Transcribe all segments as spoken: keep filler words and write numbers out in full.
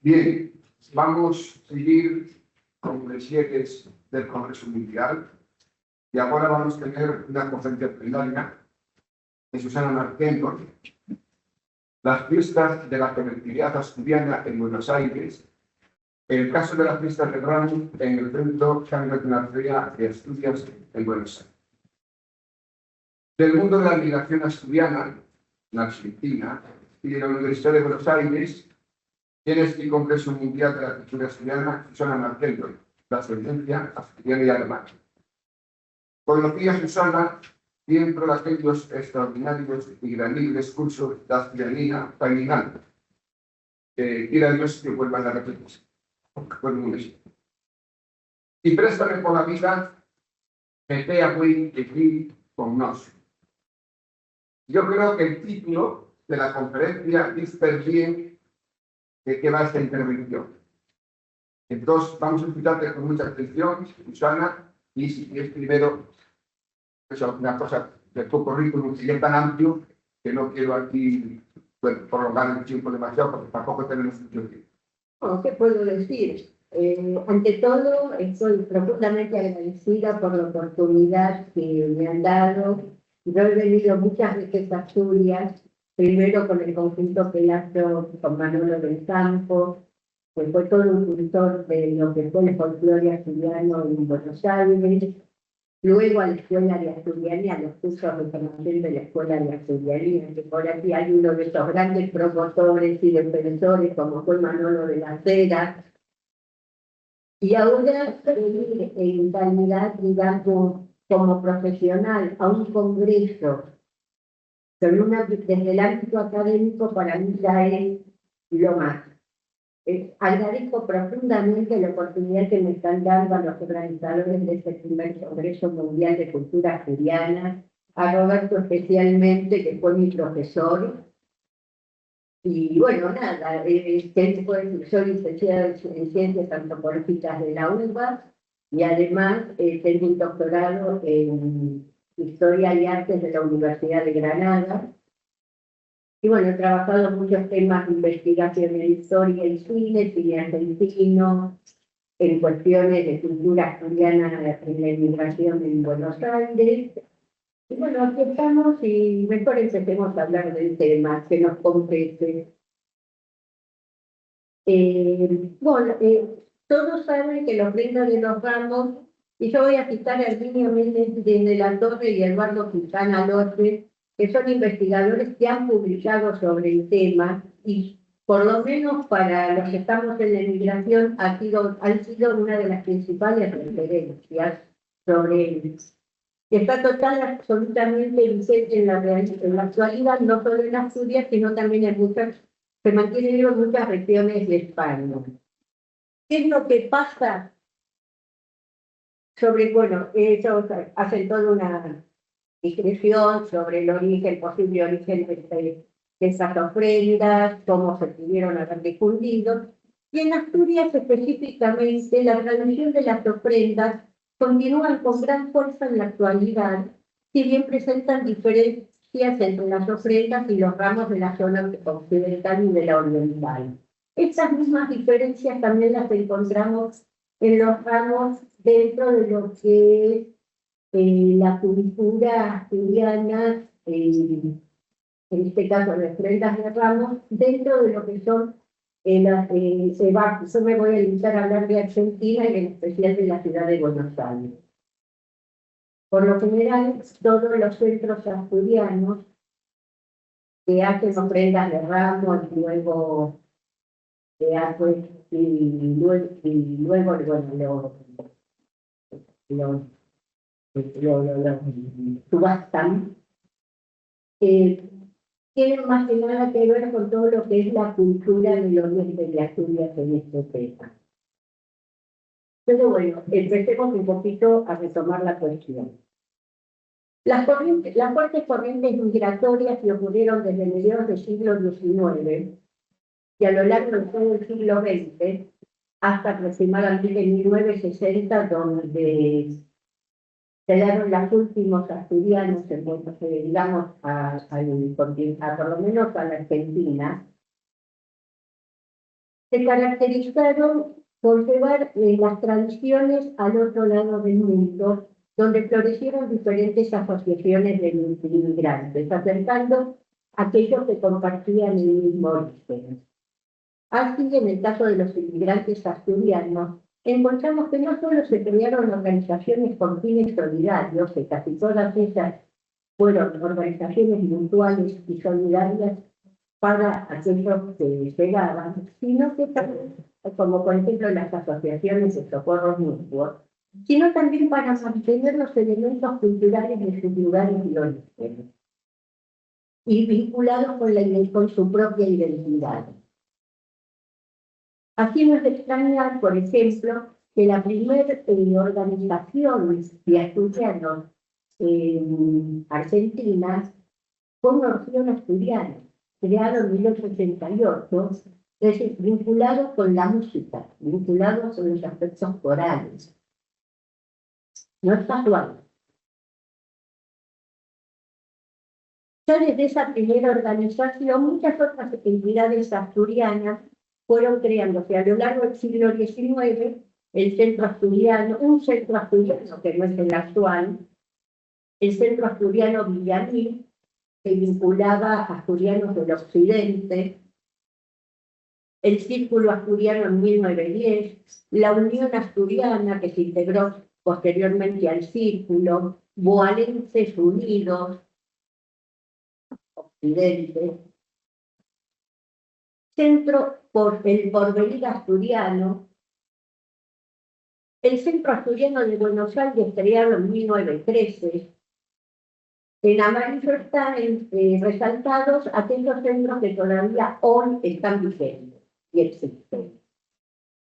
Bien, vamos a seguir con les lletres del Congreso Mundial y ahora vamos a tener una conferencia plenaria de Susana Martendorf, las fiestas de la colectividad asturiana en Buenos Aires, el caso de las fiestas de Ramos en el Centro Carlos Narcea de Asturias en Buenos Aires. Del mundo de la migración asturiana, en Argentina, y de la Universidad de Buenos Aires, tiene este Congreso Mundial de la Cultura Asturiana, Susana Martendorf, la ascendencia asturiana y alemana. Conocí a Susana miembro de aquellos extraordinarios y granibles cursos de asturianina caminando. Eh, quiera Dios que vuelvan a repetirse, porque fueron un éxito. Y Préstame por la vida, que esté güei aquí con nós. Yo creo que el título de la conferencia dice bien de qué va esta intervención. Entonces, vamos a escucharte con mucha atención, Susana, y si quieres primero, eso, una cosa de tu currículum, que ya es tan amplio que no quiero aquí, bueno, prolongar el tiempo demasiado porque tampoco tenemos mucho tiempo. Bueno, ¿qué puedo decir? Eh, ante todo, estoy profundamente agradecida por la oportunidad que me han dado. Yo he venido muchas veces a Asturias, primero con el conjunto Pelayo, con Manolo del Campo, que fue todo un cultor de lo que fue el folclore asturiano en Buenos Aires, luego a la Escuela de Asturianía, a los cursos de formación de la Escuela de Asturianía, que por aquí hay uno de esos grandes promotores y defensores, como fue Manolo de la Cera. Y ahora venir en calidad, digamos, como profesional a un congreso, pero una, desde el ámbito académico, para mí ya es lo más. Eh, agradezco profundamente la oportunidad que me están dando a los organizadores de este primer Congreso Mundial de Cultura Asturiana, a Roberto especialmente, que fue mi profesor. Y bueno, nada, eh, tengo, soy licenciada en Ciencias Antropológicas de la UBA y además eh, tengo un doctorado en Historia y Artes de la Universidad de Granada. Y bueno, he trabajado en muchos temas de investigación en historia y cine, cine argentino, en cuestiones de cultura asturiana en la inmigración en Buenos Aires. Y bueno, aquí estamos y mejor empecemos a hablar del tema que nos compete. Eh, bueno, eh, todos saben que la ofrenda de los ramos, y yo voy a citar a Herminio Méndez de la Torre y Eduardo Quintana Loche, que son investigadores que han publicado sobre el tema, y por lo menos para los que estamos en la inmigración, ha sido, han sido una de las principales referencias sobre él. Está total, absolutamente vigente en la, real- en la actualidad, no solo en Asturias, sino también en muchas, se mantiene vivo en muchas regiones de España. ¿Qué es lo que pasa sobre, bueno, ellos hacen toda una discusión sobre el origen, posible origen de, este- de esas ofrendas, cómo se pudieron haber difundido? Y en Asturias específicamente, la tradición de las ofrendas continúan con gran fuerza en la actualidad, si bien presentan diferencias entre las ofrendas y los ramos de la zona occidental y de la oriental. Estas mismas diferencias también las encontramos en los ramos dentro de lo que es eh, la cultura asturiana, eh, en este caso las ofrendas de ramos, dentro de lo que son eh, las, eh, se va, yo me voy a limitar a hablar de Argentina y en especial de la ciudad de Buenos Aires. Por lo general, todos los centros asturianos que hacen ofrendas de ramos, luego de arte, y luego, y luego bueno, lo, lo, lo, lo- lo subastan, eh, tienen más que nada que ver con todo lo que es la cultura del oriente de Asturias en este tema. Pero bueno, empecemos un poquito a retomar la cuestión. Las corrientes, las fuertes corrientes migratorias que ocurrieron desde mediados del siglo diecinueve y a lo largo de todo el siglo veinte, hasta aproximadamente mil novecientos sesenta, donde quedaron los últimos asturianos en Buenos Aires, digamos, a, al contin- a por lo menos a la Argentina, se caracterizaron por llevar, eh, las tradiciones al otro lado del mundo, donde florecieron diferentes asociaciones de inmigrantes, acercando a aquellos que compartían el mismo origen. Así, en el caso de los inmigrantes asturianos, encontramos que no solo se crearon organizaciones con fines solidarios, que casi todas ellas fueron organizaciones mutuales y solidarias para aquellos que llegaban, sino que también, como por ejemplo las asociaciones de socorros mutuos, sino también para mantener los elementos culturales de sus lugares de origen y vinculados con la ide-, con su propia identidad. Así no es de extrañar, por ejemplo, que la primer, eh, organización de asturianos en Argentina fue una Orfeón Asturiano, creado en mil ochocientos ochenta y ocho, es decir, vinculado con la música, vinculado con los aspectos corales. No es casual. Ya desde esa primera organización, muchas otras entidades asturianas fueron creándose a lo largo del siglo diecinueve, el Centro Asturiano, un Centro Asturiano que no es el actual, el Centro Asturiano Villamil, que vinculaba a asturianos del occidente, el Círculo Asturiano en mil novecientos diez, la Unión Asturiana, que se integró posteriormente al Círculo, Boalenses Unidos, Occidente, Centro por el Porvenir Asturiano, el Centro Asturiano de Buenos Aires, creado en mil novecientos trece, en amarillo están, eh, resaltados aquellos centros que todavía hoy están vigentes y existen.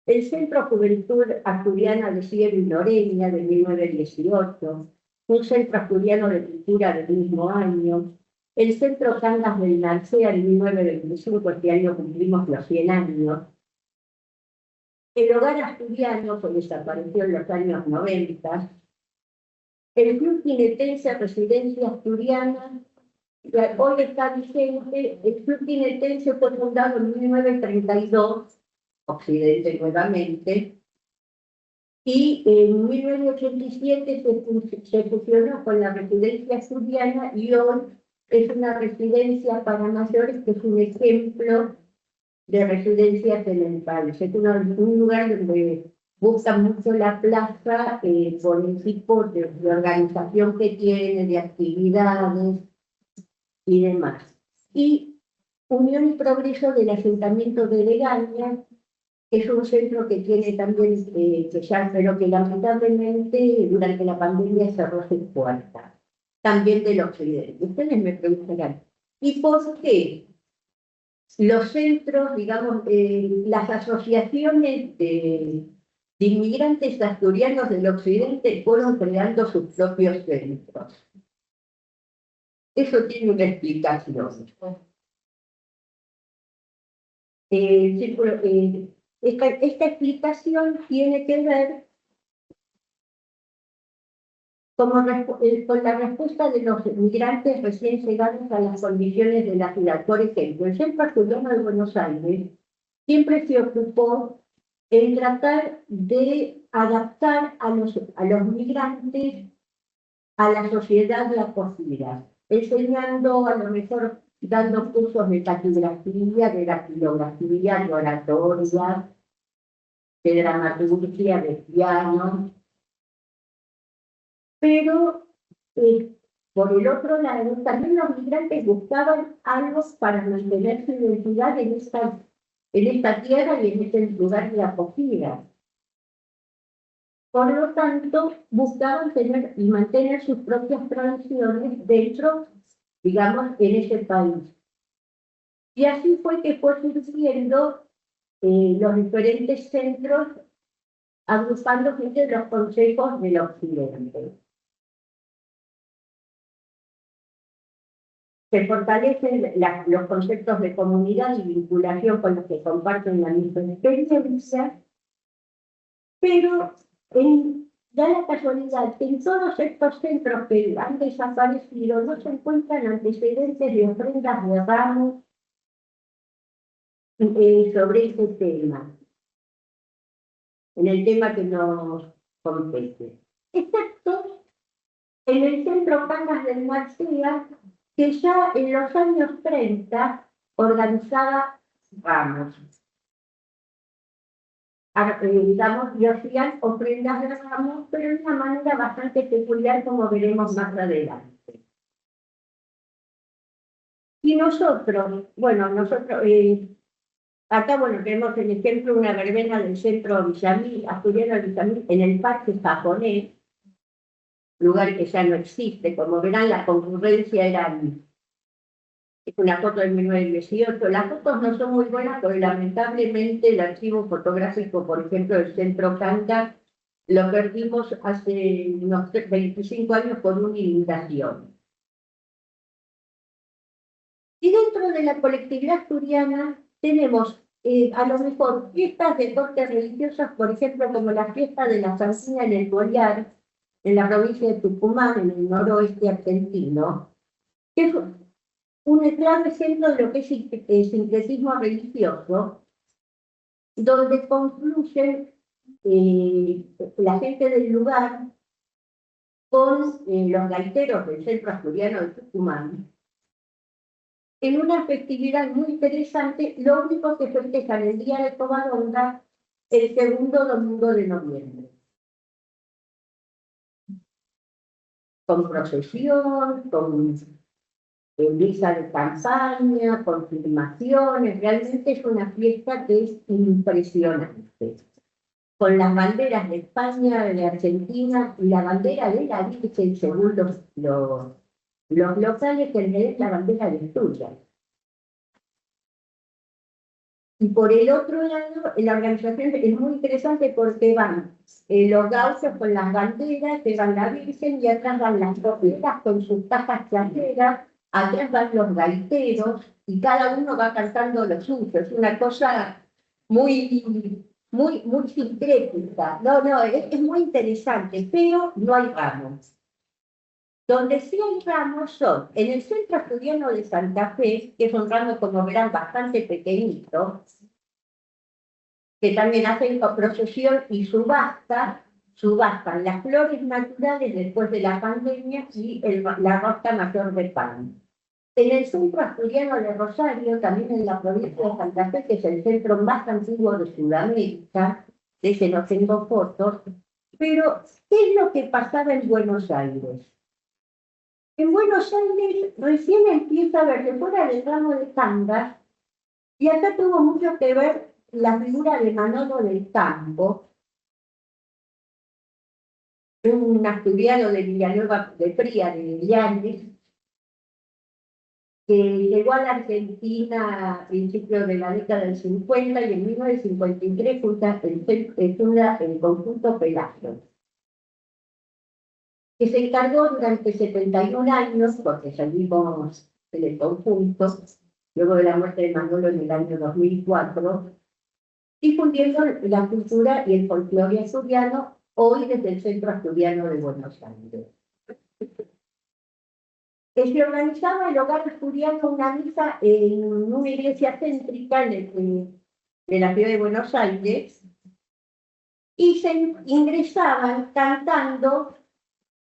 El Centro Juventud Asturiana de Siero y Loreña de mil novecientos dieciocho, un Centro Asturiano de Cultura del mismo año, el Centro Cangas del Narcea en mil novecientos veinticinco, este año cumplimos los cien años, el Hogar Asturiano, que desapareció en los años noventa, el Club Jinetense Residencia Asturiana, que hoy está vigente. El Club Jinetense fue fundado en mil novecientos treinta y dos, Occidente nuevamente, y en mil novecientos ochenta y siete se fus-, se fusionó con la Residencia Asturiana y hoy es una residencia para mayores que es un ejemplo de residencias en el país. Es una, un lugar donde gusta mucho la plaza, eh, por el tipo de, de organización que tiene, de actividades y demás. Y Unión y Progreso del Ayuntamiento de Legaña, que es un centro que tiene también, eh, que ya, pero que lamentablemente durante la pandemia cerró sus puertas, también del occidente. Ustedes me preguntarán, ¿y por qué los centros, digamos, eh, las asociaciones de, de inmigrantes asturianos del occidente fueron creando sus propios centros? Eso tiene una explicación. Eh, sí, pero, eh, esta, esta explicación tiene que ver como respu-, eh, con la respuesta de los migrantes recién llegados a las condiciones de la ciudad. Por ejemplo, el Centro Asturiano de Buenos Aires siempre se ocupó en tratar de adaptar a los, a los migrantes a la sociedad de acogida, enseñando, a lo mejor dando cursos de taquigrafía, de dactilografía, de oratoria, de dramaturgia, de piano. Pero, eh, por el otro lado, también los migrantes buscaban algo para mantener su identidad en esta, en esta tierra y en este lugar de acogida. Por lo tanto, buscaban tener y mantener sus propias tradiciones dentro, digamos, en ese país. Y así fue que fue surgiendo, eh, los diferentes centros, agrupando gente de los consejos del occidente. Se fortalecen la, los conceptos de comunidad y vinculación con los que comparten la misma experiencia, pero en, da la casualidad que en todos estos centros que han desaparecido no se encuentran antecedentes de ofrendas de ramos eh, sobre ese tema, en el tema que nos compete. Excepto en el Centro Cangas del Marcea, que ya en los años treinta organizaba ramos. A-, eh, digamos, y hacían ofrendas de ramos, pero de una manera bastante peculiar, como veremos más adelante. Y nosotros, bueno, nosotros, eh, acá, bueno, tenemos el ejemplo, una verbena del centro Villamil, asturiano Villamil, en el Parque Japonés, lugar que ya no existe. Como verán, la concurrencia era, es una foto de mil novecientos dieciocho. Las fotos no son muy buenas porque lamentablemente el archivo fotográfico, por ejemplo, del centro Cangas, lo perdimos hace unos tre-, veinticinco años por una inundación. Y dentro de la colectividad asturiana tenemos, eh, a lo mejor fiestas de corte religiosas, por ejemplo, como la fiesta de la Sardina en El Mollar, en la provincia de Tucumán, en el noroeste argentino, que es un claro ejemplo de lo que es el, el sincretismo religioso, donde confluyen, eh, la gente del lugar con, eh, los gaiteros del Centro Asturiano de Tucumán, en una festividad muy interesante. Lo único que festejan el día de Covadonga, el segundo domingo de noviembre, con procesión, con, eh, misa de campaña, confirmaciones. Realmente es una fiesta que es impresionante. Con las banderas de España, de Argentina y la bandera de la Virgen, según los, los, los locales, que es la bandera de Asturias. Y por el otro lado, la organización es muy interesante porque van, eh, los gauchos con las banderas, llevan la Virgen y atrás van las romeras con sus cajas chaperas, atrás van los gaiteros y cada uno va cantando lo suyo. Es una cosa muy, muy, muy sincrética. No, no, es, es muy interesante, pero no hay ramos. Donde sí hay ramos son en el Centro Asturiano de Santa Fe, que es un ramo, como verán, bastante pequeñito, que también hacen co-, procesión y subasta, subastan las flores naturales después de la pandemia y el, la rosca mayor de pan. En el Centro Asturiano de Rosario, también en la provincia de Santa Fe, que es el centro más antiguo de Sudamérica, de ese no tengo fotos, pero ¿qué es lo que pasaba en Buenos Aires? En Buenos Aires recién empieza a ver, de fuera del ramo de Cangas, y acá tuvo mucho que ver la figura de Manolo del Campo, un asturiano de Villanueva de Fría, de Llanes, que llegó a la Argentina a principios de la década del cincuenta y en mil novecientos cincuenta y tres funda el, eh, funda el conjunto Pelagio, que se encargó durante setenta y un años, porque seguimos en el conjunto, luego de la muerte de Manolo en el año dos mil cuatro, difundiendo la cultura y el folclore asturiano, hoy desde el Centro Asturiano de Buenos Aires. Que se organizaba el hogar asturiano una misa en una iglesia céntrica de, de, de la ciudad de Buenos Aires, y se in-, ingresaban cantando,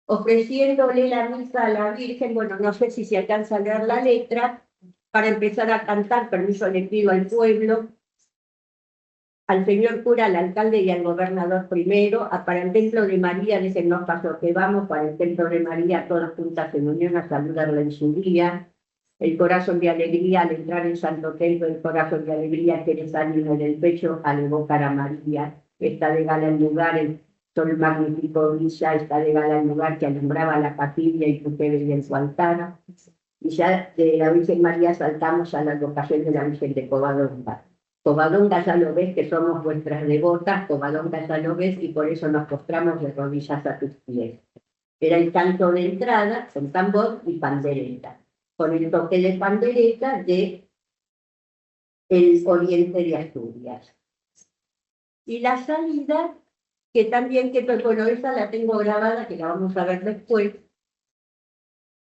ofreciéndole la misa a la Virgen. Bueno, no sé si se alcanza a leer la letra, para empezar a cantar, permiso le pido al pueblo, al señor cura, al alcalde y al gobernador primero, a, para el templo de María, déjennos paso que vamos, para el templo de María, todas juntas en unión a saludarla en su día. El corazón de alegría al entrar en Santo Templo, el corazón de alegría que desánimo del pecho al evocar a María. Está de gala el lugar, el sol magnífico brilla, está de gala el lugar que alumbraba la capilla y que usted veía en su altar. Y ya de la Virgen María saltamos a la advocación de la Virgen de Covadonga. Covadonga, ya lo ves que somos vuestras devotas, Covadonga, ya lo ves, y por eso nos postramos de rodillas a tus pies. Era el canto de entrada con tambor y pandereta, con el toque de pandereta de el oriente de Asturias. Y la salida, que también, que, bueno, esa la tengo grabada, que la vamos a ver después,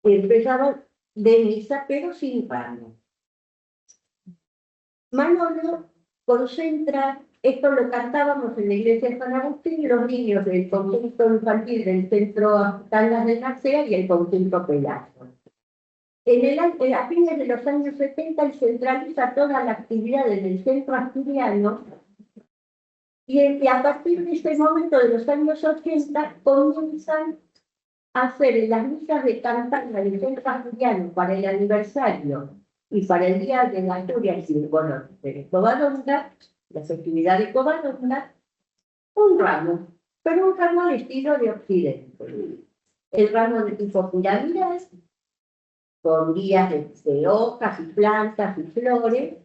empezaba de misa, pero sin ramo. Manolo concentra, esto lo cantábamos en la iglesia de San Agustín, los niños del conjunto infantil del centro Cangas de Narcea y el conjunto Pelasgo. En el a fines de los años setenta, él centraliza toda la actividad en el centro asturiano y, y a partir de ese momento de los años ochenta comienzan a hacer en las misas de campaña del centro asturiano para el aniversario y para el Día de Asturias y, bueno, de Covadonga, la festividad de Covadonga, un ramo, pero un ramo al estilo de Occidente. El ramo de tipo piramidal, con guías de, de hojas y plantas y flores,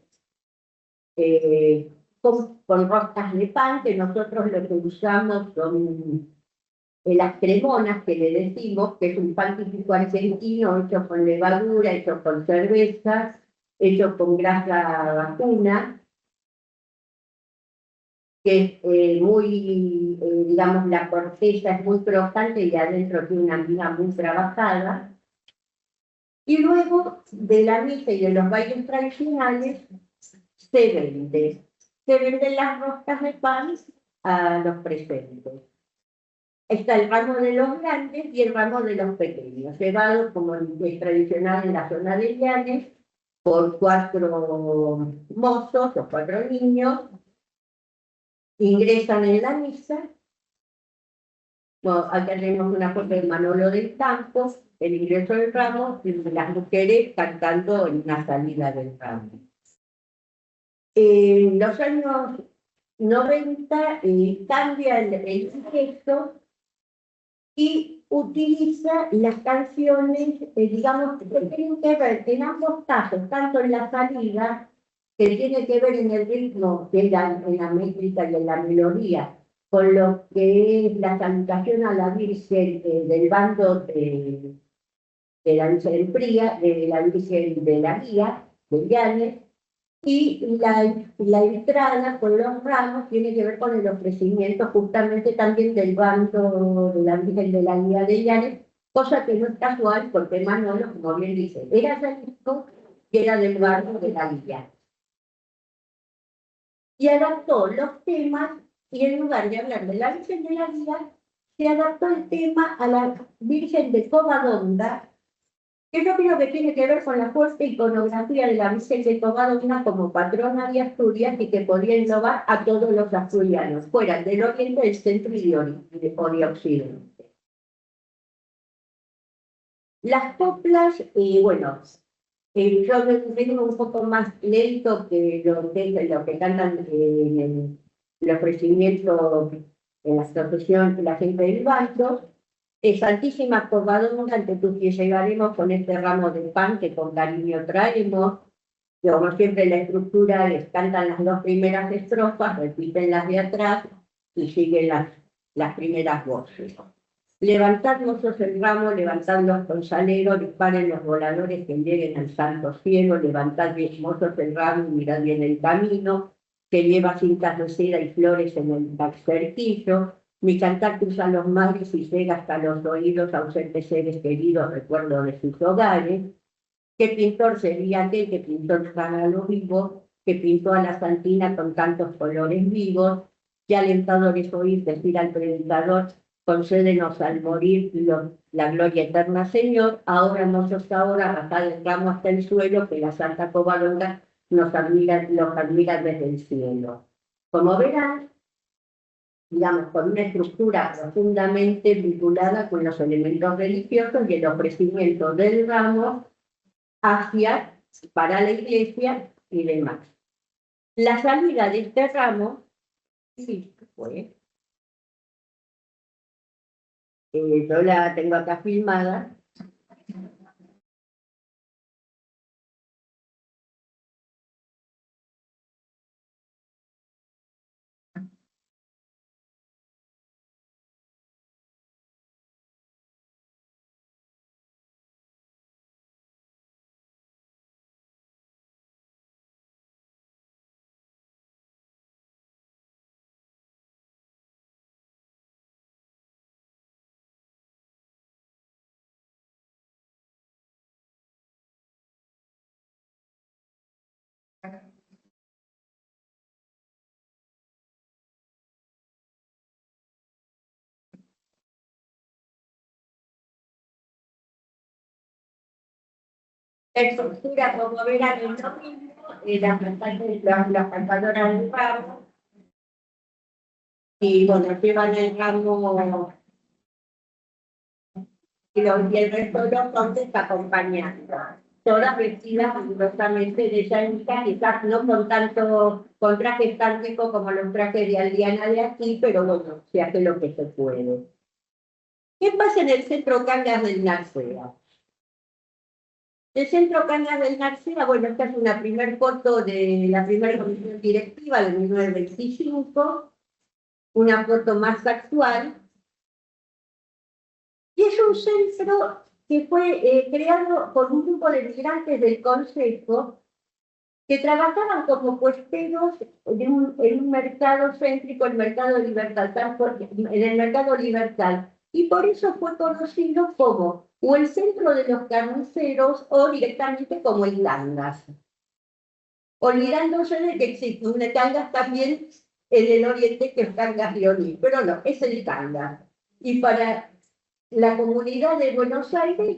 eh, con, con roscas de pan, que nosotros lo que usamos son, eh, las cremonas, que le decimos, que es un pan típico argentino, hecho con levadura, hecho con cerveza, hecho con grasa vacuna, que es, eh, muy, eh, digamos, la corteza es muy crocante y adentro tiene una miga muy trabajada. Y luego de la misa y de los bailes tradicionales se vende, se venden las roscas de pan a los presentes. Está el ramo de los grandes y el ramo de los pequeños, llevado, como es tradicional en la zona de Llanes, por cuatro mozos o cuatro niños, ingresan en la misa. Bueno, acá tenemos una foto de Manolo del Campo, el ingreso del ramo y las mujeres cantando en una salida del ramo. En los años noventa, eh, cambia el, el texto y utiliza las canciones, eh, digamos, que tienen que ver en ambos casos, tanto en la salida, que tiene que ver en el ritmo, en la, en la métrica y en la melodía, con lo que es la salutación a la Virgen, eh, del bando de, de la Virgen Fría, de la Virgen de la Guía, de Llanes, y la, la entrada con los ramos tiene que ver con el ofrecimiento justamente también del bando de la Virgen de la Guía de Llanes, cosa que no es casual porque Manolo, como bien dice, era Jalisco y era del barrio de la Guía. Y adaptó los temas, y en lugar de hablar de la Virgen de la Guía, se adaptó el tema a la Virgen de Covadonga, que yo creo que tiene que ver con la fuerte iconografía de la Virgen de Covadonga como patrona de Asturias y que podía englobar a todos los asturianos, fueran del oriente, del centro y de ori-, o de occidente. Las coplas, eh, bueno, eh, yo lo tengo un poco más lento que lo que, lo que cantan, eh, en el, el ofrecimiento en la procesión la gente del bando. Eh, Santísima Covadonga, ante tu pies llegaremos con este ramo de pan que con cariño traemos. Como siempre, la estructura es: cantan las dos primeras estrofas, repiten las de atrás y siguen las, las primeras voces. Levantad, mozos, el ramo, levantadlos con salero, disparen los voladores que lleguen al santo cielo, levantad, mozos, el ramo y mirad bien el camino, que lleva cintas de seda y flores en el cerquillo. Mi cantar cruza los mares y llega hasta los oídos ausentes seres queridos, recuerdo de sus hogares. Qué pintor sería aquel que pintó el zagalo vivo, que pintó a la santina con tantos colores vivos? Qué alentador es oír decir al predicador: "Concédenos al morir lo-, la gloria eterna, Señor". Ahora, mozos, ahora, arrojad el ramo hasta el suelo, que la Santa Covadonga nos admira, los admira desde el cielo. Como verán, digamos, con una estructura profundamente vinculada con los elementos religiosos y el ofrecimiento del ramo hacia, para la iglesia y demás. La salida de este ramo, sí, fue, eh, yo la tengo acá filmada. Estructura como verano, lo mismo, eh, la plantadora, la, la plantadora del ramo, y bueno, llevan el ramo y, lo- y el resto de los hombres acompañando. Todas vestidas rigurosamente de Yanika, quizás no con tanto, con trajes tan ricos como los trajes de Aldeana de aquí, pero bueno, se hace lo que se puede. ¿Qué pasa en el centro Cangas del Narcea? El centro Cangas del Narcea, bueno, esta es una primer foto de la primera comisión directiva de mil novecientos veinticinco, una foto más actual. Y es un centro que fue, eh, creado por un grupo de migrantes del Consejo que trabajaban como puesteros de un- en un mercado céntrico, el mercado Libertad, tan por- en el mercado Libertad. Y por eso fue conocido como o el centro de los carniceros o directamente como el Cangas, olvidándose de que existe un Cangas también en el oriente, que es Cangas Leoní, pero no, es el Cangas. Y para la comunidad de Buenos Aires,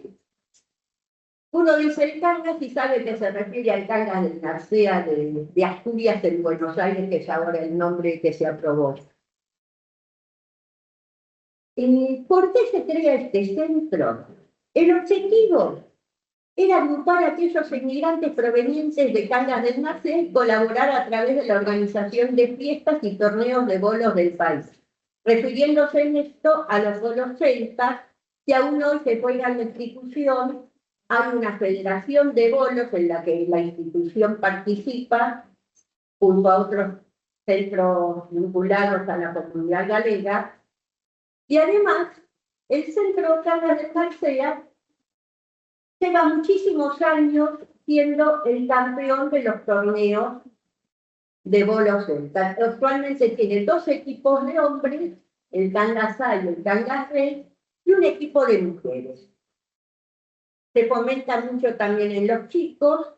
uno dice el Cangas y sabe que se refiere al Cangas del Narcea de, de Asturias en Buenos Aires, que es ahora el nombre que se aprobó. ¿Y por qué se crea este centro? El objetivo era agrupar a aquellos emigrantes provenientes de Cangas del Narcea y colaborar a través de la organización de fiestas y torneos de bolos del país, refiriéndose en esto a los bolos celtas, que aún hoy se juegan en la institución. Hay una federación de bolos en la que la institución participa junto a otros centros vinculados a la comunidad galega. Y además, el Centro Cangas del Narcea lleva muchísimos años siendo el campeón de los torneos de bolos celtas. Actualmente tiene dos equipos de hombres, el Cangas A y el Cangas B, y un equipo de mujeres. Se fomenta mucho también en los chicos,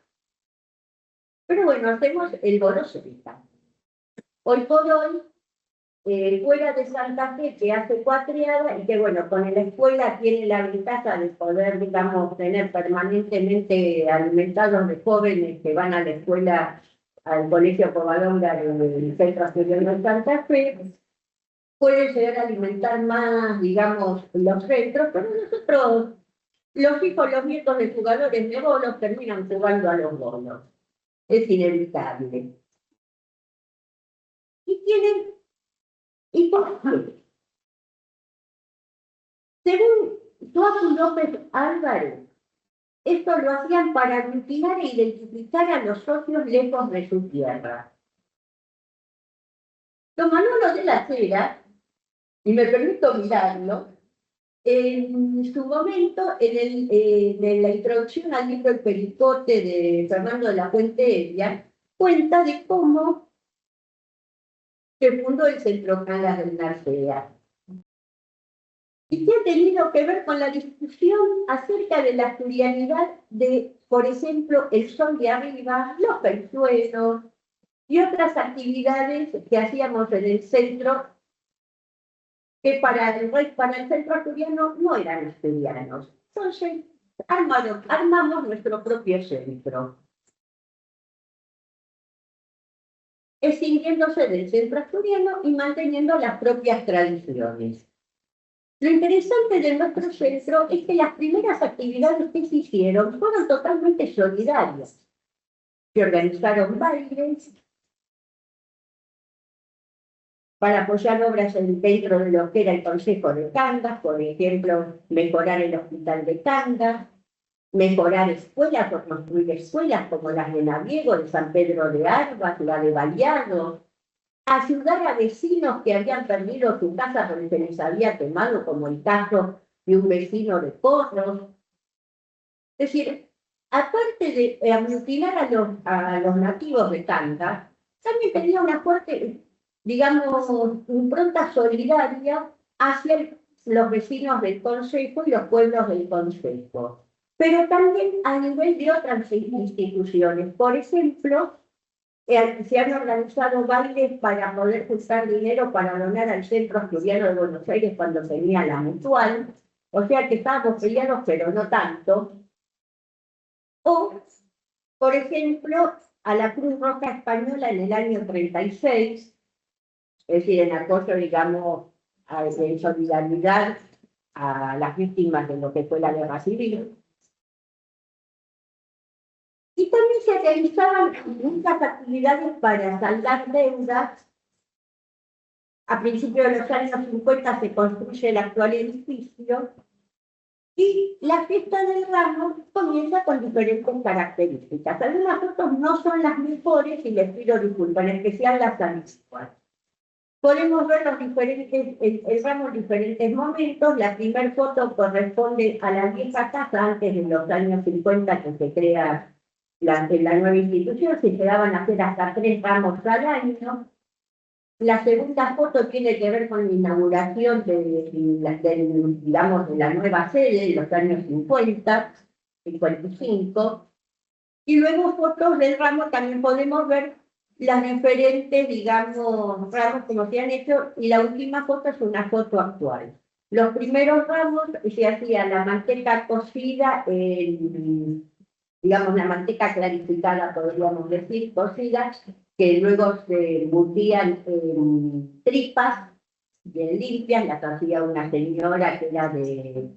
pero bueno, hacemos el bolo celta. Hoy por hoy, eh, fuera de Santa Fe, que hace cuatriada y que, bueno, con la escuela tiene la ventaja de poder, digamos, tener permanentemente alimentados de jóvenes que van a la escuela, al Colegio Covadonga del Centro Asturiano de Santa Fe, puede llegar a alimentar más, digamos, los centros, pero nosotros, los hijos, los nietos de jugadores de bolos terminan jugando a los bolos. Es inevitable. Y tienen, ¿y por qué? Según Tuacu López Álvarez, esto lo hacían para aglutinar e identificar a los socios lejos de su tierra. Don Manolo de la Sera, y me permito mirarlo, en su momento, en el, eh, en la introducción al libro El Pericote de Fernando de la Fuente Evia, cuenta de cómo se fundó el Centro Cangas del Narcea, y que ha tenido que ver con la discusión acerca de la asturianidad de, por ejemplo, el Sol de Arriba, los Pezuelos y otras actividades que hacíamos en el centro, que para el, re- para el centro asturiano no eran asturianos. Entonces, armaron, armamos nuestro propio centro, escindiéndose del centro asturiano y manteniendo las propias tradiciones. Lo interesante de nuestro centro es que las primeras actividades que se hicieron fueron totalmente solidarias. Se organizaron bailes para apoyar obras en- dentro de lo que era el Consejo de Cangas, por ejemplo, mejorar el hospital de Cangas, mejorar escuelas o construir escuelas como las de Naviego, de San Pedro de Arbas, la de Baliado, ayudar a vecinos que habían perdido su casa porque se les había quemado, como el caso de un vecino de Porros. Es decir, aparte de, eh, aglutinar a los, a los nativos de Cangas, también tenía una fuerte, digamos, impronta solidaria hacia el- los vecinos del Consejo y los pueblos del Consejo, pero también a nivel de otras instituciones. Por ejemplo, eh, se han organizado bailes para poder juntar dinero para donar al Centro Asturiano de Buenos Aires cuando tenía la Mutual. O sea que estábamos peleados, pero no tanto. O, por ejemplo, a la Cruz Roja Española en el año treinta y seis, es decir, en apoyo, digamos, a, en solidaridad a las víctimas de lo que fue la guerra civil. Y también se realizaban muchas actividades para saldar deudas. A principios de los años cincuenta se construye el actual edificio y la fiesta del ramo comienza con diferentes características. Algunas fotos no son las mejores y les pido disculpas, en especial las antiguas. Podemos ver los diferentes, el, el ramo en diferentes momentos. La primera foto corresponde a la vieja casa antes de los años cincuenta que se crea la, la nueva institución. Se llegaban a hacer hasta tres ramos al año. La segunda foto tiene que ver con la inauguración de, de, del, digamos, de la nueva sede en los años cincuenta, cincuenta y cinco. Y luego fotos del ramo, también podemos ver las diferentes, digamos, ramos como se han hecho. Y la última foto es una foto actual. Los primeros ramos se hacía la manteca cocida en, digamos, la manteca clarificada, podríamos decir, cocida, que luego se embutían en tripas bien limpias, las hacía una señora que era de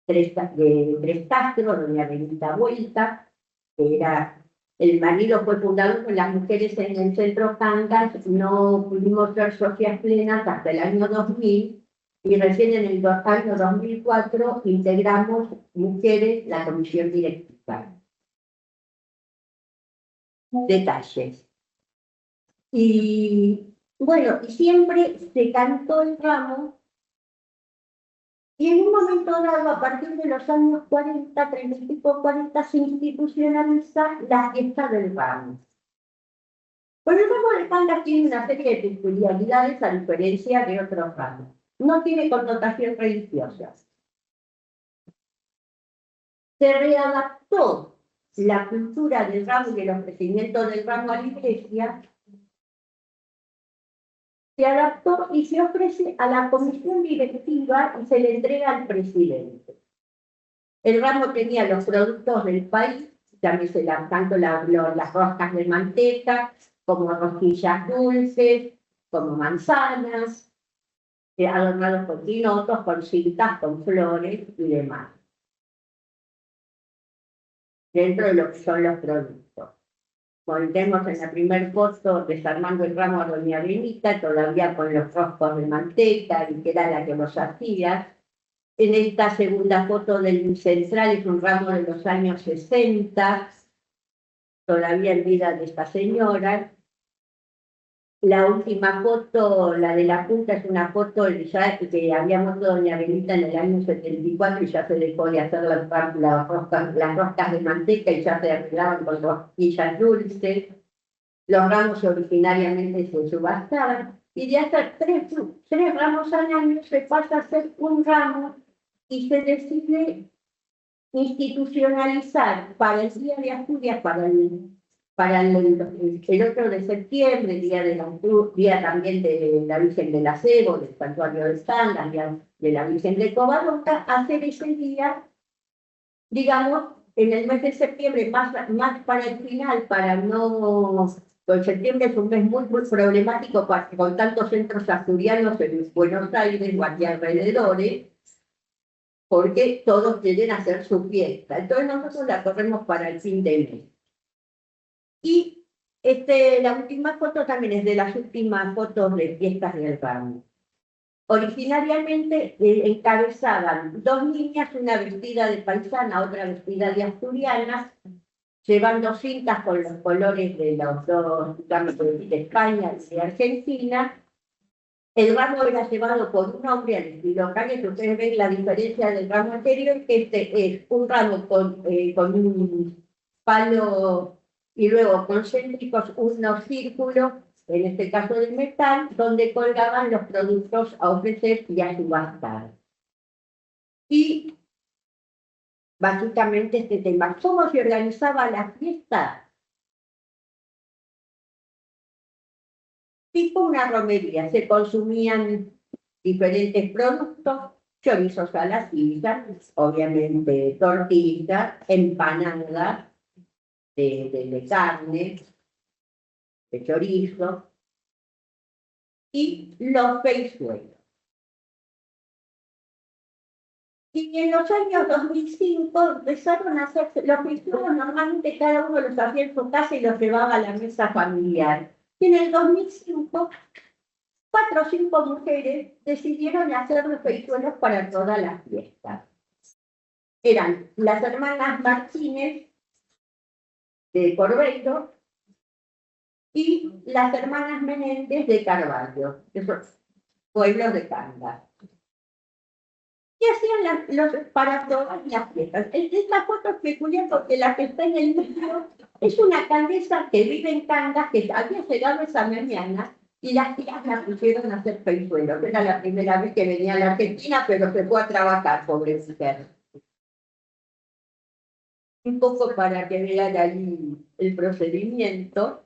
Tres, de Tres Castro, doña Benita Vuelta, que era, el marido fue fundador con las mujeres en el centro Cangas. No pudimos ser socias plenas hasta el año dos mil, y recién en el do-, año dos mil cuatro integramos mujeres la comisión directiva. Detalles. Y bueno, y siempre se cantó el ramo, y en un momento dado, a partir de los años cuarenta, treinta y pico, cuarenta, se institucionaliza la fiesta del ramo. Pues el ramo de Cangas tiene una serie de peculiaridades a diferencia de otros ramos. No tiene connotación religiosa. Se readaptó la cultura del ramo y el ofrecimiento del ramo a la iglesia. Se adaptó y se ofrece a la comisión directiva y se le entrega al presidente. El ramo tenía los productos del país, llámese la, tanto la, lo, las roscas de manteca, como rosquillas dulces, como manzanas, eh, adornados con pinotos, con cintas, con flores y demás, dentro de lo que son los productos. Volvemos en la primer foto, desarmando el ramo a doña Benita, todavía con los roscos de manteca, y que era la que los hacía. En esta segunda foto del central es un ramo de los años sesenta, todavía en vida de esta señora. La última foto, la de la punta, es una foto ya que había muerto doña Benita en el año setenta y cuatro y ya se dejó de hacer las, las roscas, las roscas de manteca y ya se arreglaban con rosquillas dulces. Los ramos originariamente se subastaban y de hacer tres, tres ramos al año se pasa a ser un ramo y se decide institucionalizar para el Día de Asturias, para el, para el, el ocho de septiembre, día, de la, día también de la Virgen del Acebo, del Santuario de Cangas, día de la Virgen de Covadonga, hacer ese día, digamos, en el mes de septiembre, más, más para el final, para no, pues septiembre es un mes muy, muy problemático pa-, con tantos centros asturianos en Buenos Aires o aquí alrededores, porque todos quieren hacer su fiesta. Entonces nosotros la corremos para el fin de mes. Y este, la última foto también es de las últimas fotos de fiestas del ramo. Originariamente, eh, encabezaban dos niñas, una vestida de paisana, otra vestida de asturiana, llevando cintas con los colores de los dos, digamos, de, de España y de Argentina. El ramo era llevado por un hombre al estilo Cangas, que ustedes ven la diferencia del ramo anterior, que este es un ramo con, eh, con un palo y luego concéntricos unos círculos, en este caso de metal, donde colgaban los productos a ofrecer y a subastar. Y básicamente este tema, ¿cómo se organizaba la fiesta? Tipo una romería, se consumían diferentes productos, chorizos a la silla, obviamente tortillas, empanadas, de, de, de carne, de chorizo, y los peixuelos. Y en los años dos mil cinco empezaron a hacerse, los peixuelos normalmente cada uno los hacía en su casa y los llevaba a la mesa familiar. Y en el dos mil cinco, cuatro o cinco mujeres decidieron hacer los peixuelos para toda la fiesta. Eran las hermanas Martínez de Corbeiro y las hermanas Menéndez de Carballo, de esos pueblos de Cangas. Y hacían las, los, para todas las fiestas. El- Esta foto es peculiar porque la que está en el medio es una canguesa que vive en Cangas, que había llegado esa mañana, y las tías la pusieron a hacer peixuelos. Era la primera vez que venía a la Argentina, pero se fue a trabajar, pobre mujer. Un poco para que vean ahí el procedimiento.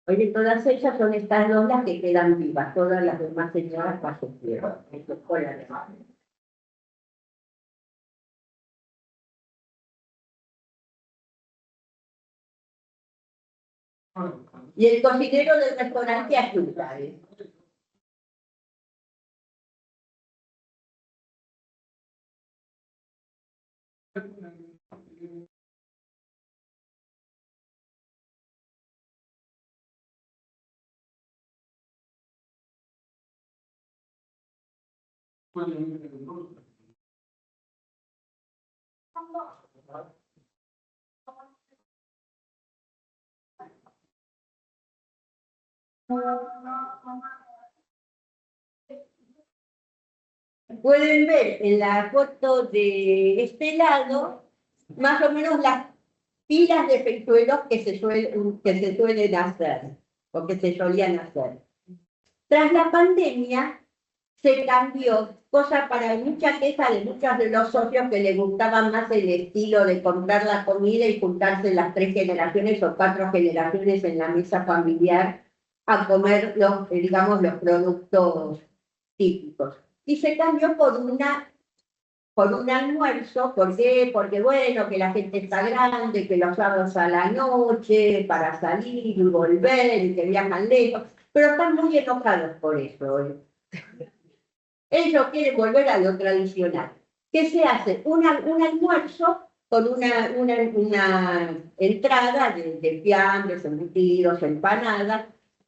Oye, todas ellas son estas dos las que quedan vivas, todas las demás señoras fallecieron. Esto es cola de madre. Y el cocinero del restaurante ayuda, ¿eh? Pueden ver en la foto de este lado más o menos las pilas de peixuelos que se suel- que se suelen hacer o que se solían hacer. Tras la pandemia, se cambió, cosa para mucha queja de muchos de los socios que les gustaba más el estilo de comprar la comida y juntarse las tres generaciones o cuatro generaciones en la mesa familiar a comer los, digamos, los productos típicos. Y se cambió por una, por un almuerzo. ¿Por qué? Porque, bueno, que la gente está grande, que los sábados a la noche para salir y volver, y que viajan lejos, pero están muy enojados por eso, ¿eh? Ellos quieren volver a lo tradicional, que se hace una- un almuerzo con una, una- una entrada de, de fiambres, embutidos, empanadas,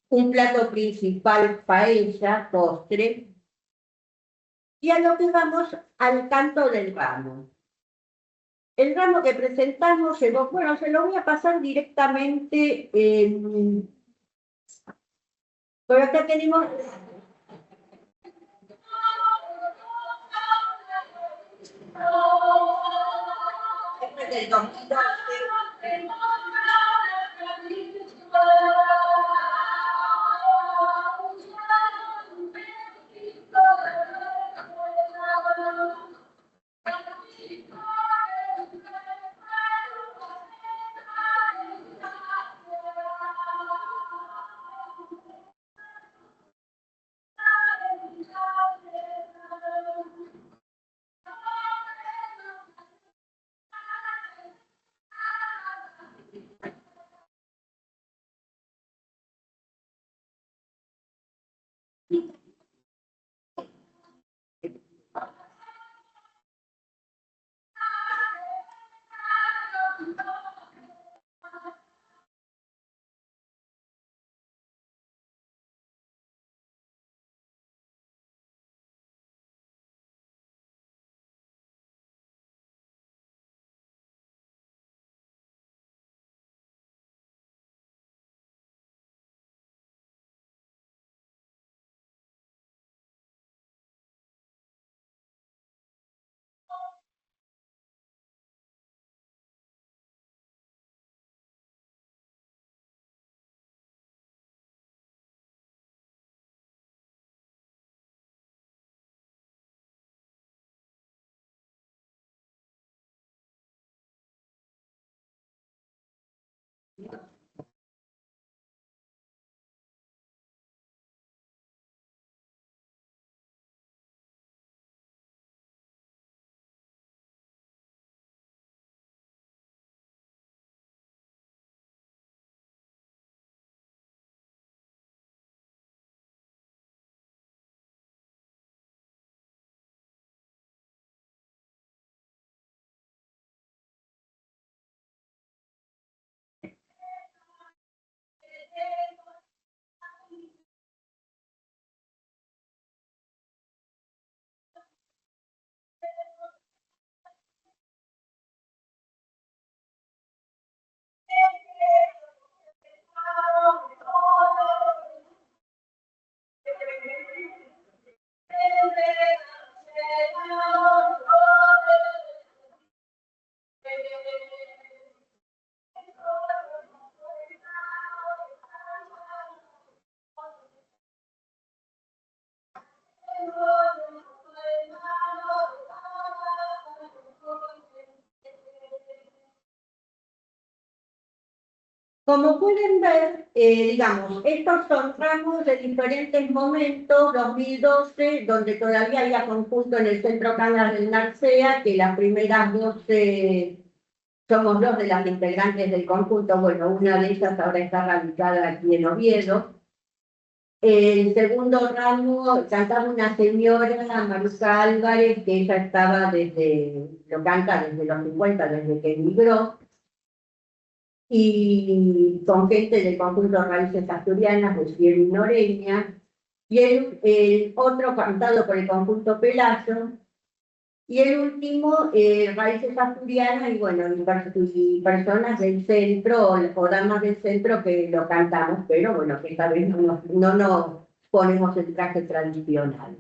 un plato principal, paella, postre, y a lo que vamos, al canto del ramo. El ramo que presentamos, se lo- bueno, se lo voy a pasar directamente, eh, por acá tenemos. Como pueden ver, eh, digamos, estos son ramos de diferentes momentos, dos mil doce, donde todavía había conjunto en el Centro Cangas del Narcea, que las primeras dos, eh, somos dos de las integrantes del conjunto, bueno, una de ellas ahora está radicada aquí en Oviedo. El segundo ramo cantaba una señora, Marusa Álvarez, que ella estaba desde, lo canta desde los cincuenta, desde que emigró, y con gente del conjunto Raíces Asturianas, de Cielo y Noreña, y el, el otro cantado por el conjunto Pelayo, y el último, eh, Raíces Asturianas, y bueno, y per-, y personas del centro, o, o damas del centro que lo cantamos, pero bueno, que esta vez no nos, no nos ponemos el traje tradicional.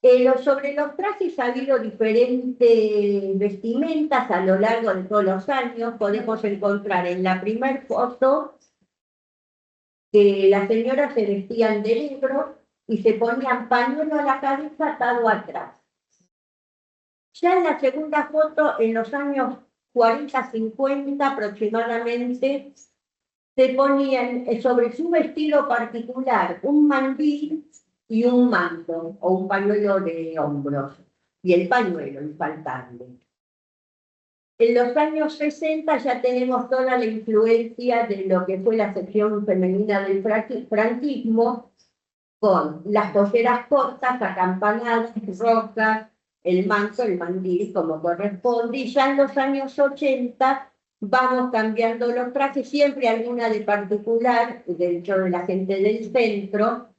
Eh, lo, sobre los trajes ha habido diferentes vestimentas a lo largo de todos los años. Podemos encontrar en la primer foto que las señoras se vestían de negro y se ponían pañuelo a la cabeza atado atrás. Ya en la segunda foto, en los años cuarenta, cincuenta aproximadamente, se ponían, eh, sobre su vestido particular un mandil y un manto o un pañuelo de hombros, y el pañuelo infaltable. En los años sesenta ya tenemos toda la influencia de lo que fue la sección femenina del franqui-, franquismo, con las polleras cortas, acampanadas, rojas, el manto, el mandil, como corresponde, y ya en los años ochenta vamos cambiando los trajes, siempre alguna de particular, dentro de la gente del centro.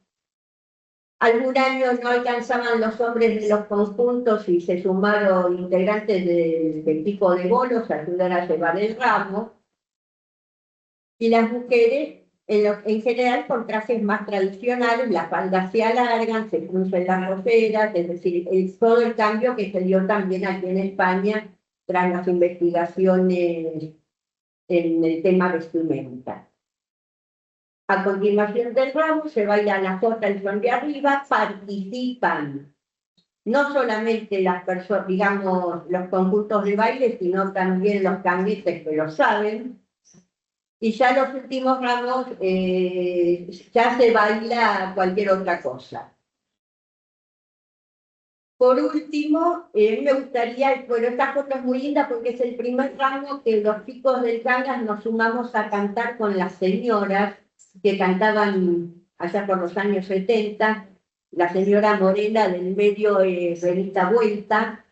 Algún año no alcanzaban los hombres de los conjuntos y se sumaron integrantes del, del equipo de bolos a ayudar a llevar el ramo. Y las mujeres, en lo, en general, con trajes más tradicionales, las faldas se alargan, se crucen las roseras, es decir, el, todo el cambio que se dio también aquí en España tras las investigaciones en el tema vestimenta. A continuación del ramo se baila la jota, el son de arriba, participan no solamente las perso-, digamos, los conjuntos de baile, sino también los cangueses que lo saben. Y ya los últimos ramos, eh, ya se baila cualquier otra cosa. Por último, eh, me gustaría, bueno, esta foto es muy linda porque es el primer ramo que los chicos del Cangas nos sumamos a cantar con las señoras que cantaban allá por los años setenta, la señora Morena del medio, eh, Renita Vuelta,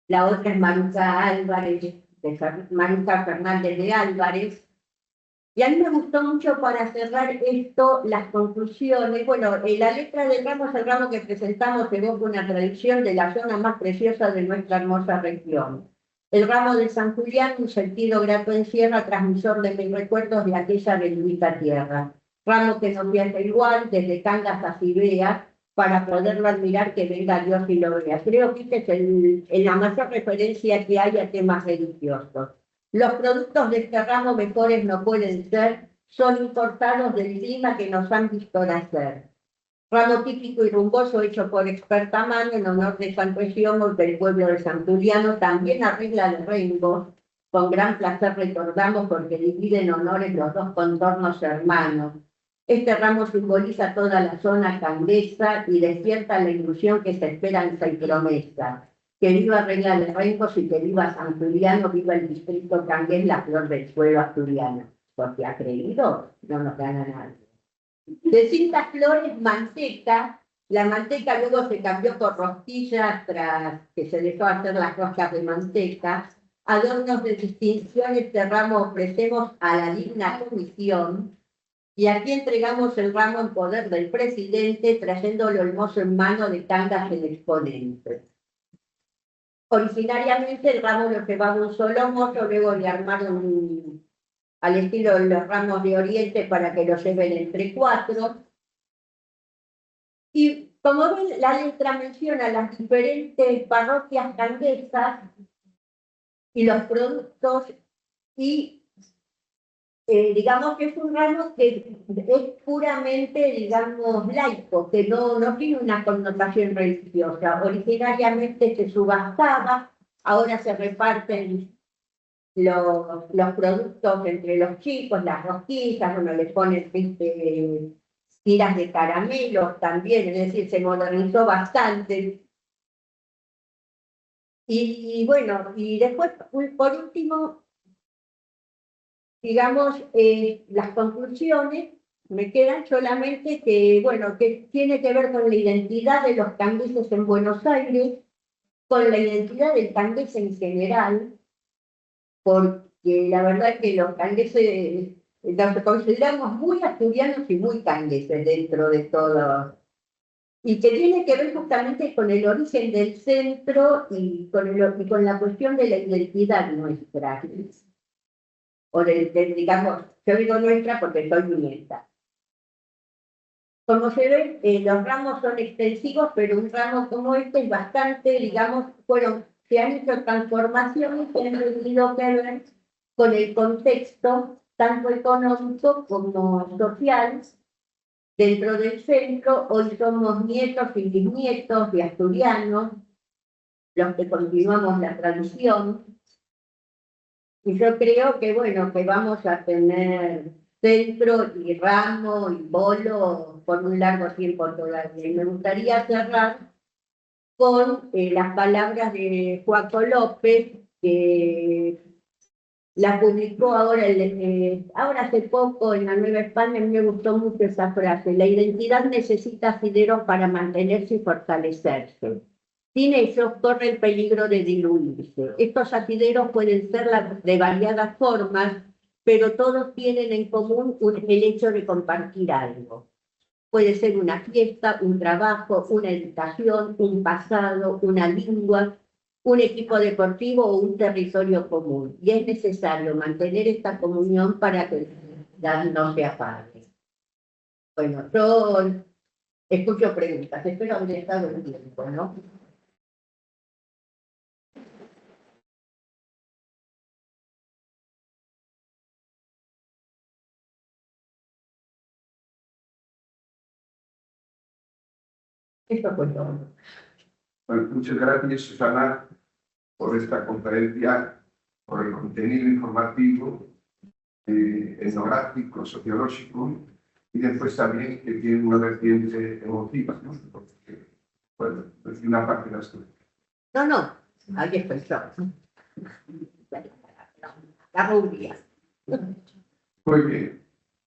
la otra es Maruca Álvarez, de Fer-, Maruca Fernández de Álvarez. Y a mí me gustó mucho para cerrar esto, las conclusiones. Bueno, eh, la letra del ramo es el ramo que presentamos, evoca una tradición de la zona más preciosa de nuestra hermosa región. El ramo de San Julián, un sentido grato encierra, transmisor de mis recuerdos de aquella bendita tierra. Ramo que nos viaja igual, desde Cangas a Cibea, para poderlo admirar, que venga Dios y lo vea. Creo que este es el, en la mayor referencia que hay a temas religiosos. Los productos de este ramo mejores no pueden ser, son importados del clima que nos han visto nacer. Ramo típico y rumboso hecho por experta mano en honor de San Rexiomo del pueblo de San Juliano, también arregla el rengo. con gran placer recordamos porque dividen honores los dos contornos hermanos. Este ramo simboliza toda la zona candesa y despierta la ilusión que se esperanza y promesa. Que viva Regla de Rencos y que viva San Juliano, viva el distrito candés, la flor del suelo asturiano. Porque ha creído, no nos gana nadie. De cintas flores, manteca. La manteca luego se cambió por rosquillas tras que se dejó hacer las roscas de manteca. Adornos de distinción, este ramo ofrecemos a la digna comisión y aquí entregamos el ramo en poder del presidente, trayéndolo el mozo en mano de Cangas el exponente. Originariamente el ramo lo llevaba un solo mozo, luego le armaron al estilo los ramos de Oriente para que lo lleven entre cuatro. Y como ven, la letra menciona las diferentes parroquias candesas y los productos y eh, digamos que es un ramo que es puramente, digamos, laico, que no, no tiene una connotación religiosa. Originariamente se subastaba, ahora se reparten los, los productos entre los chicos, las rosquillas, bueno, les ponen, viste, tiras de caramelos también, es decir, se modernizó bastante. Y, y bueno, y después, ul- por último, digamos, eh, las conclusiones, me quedan solamente que, bueno, que tiene que ver con la identidad de los candeses en Buenos Aires, con la identidad del candés en general, porque la verdad que los candeses, eh, nos consideramos muy asturianos y muy candeses dentro de todo, y que tiene que ver justamente con el origen del centro y con, el- y con la cuestión de la identidad nuestra, o del, del, digamos, yo digo nuestra porque soy viñeta. Como se ve, eh, los ramos son extensivos, pero un ramo como este es bastante, digamos, fueron, se han hecho transformaciones que han tenido que ver con el contexto, tanto económico como social, dentro del centro. Hoy somos nietos y bisnietos de asturianos, los que continuamos la tradición. Y yo creo que, bueno, que vamos a tener centro y ramo y bolo por un largo tiempo todavía. Y me gustaría cerrar con, eh, las palabras de Juaco López, que la publicó ahora, el- eh, ahora hace poco en La Nueva España. A mí me gustó mucho esa frase: "La identidad necesita asideros para mantenerse y fortalecerse. Sin ellos corre el peligro de diluirse. Estos asideros pueden ser la- de variadas formas, pero todos tienen en común un- el hecho de compartir algo. Puede ser una fiesta, un trabajo, una educación, un pasado, una lengua, un equipo deportivo o un territorio común. Y es necesario mantener esta comunión para que la identidad no se apague". Bueno, yo escucho preguntas, espero haber estado en tiempo, ¿no? Esto fue todo. Bueno, muchas gracias, Susana, por esta conferencia, por el contenido informativo, eh, etnográfico, sociológico, y después también que tiene una vertiente emotiva, ¿no? Porque, bueno, es una parte de la historia. No, no, ahí estoy yo. La rubia. Muy bien.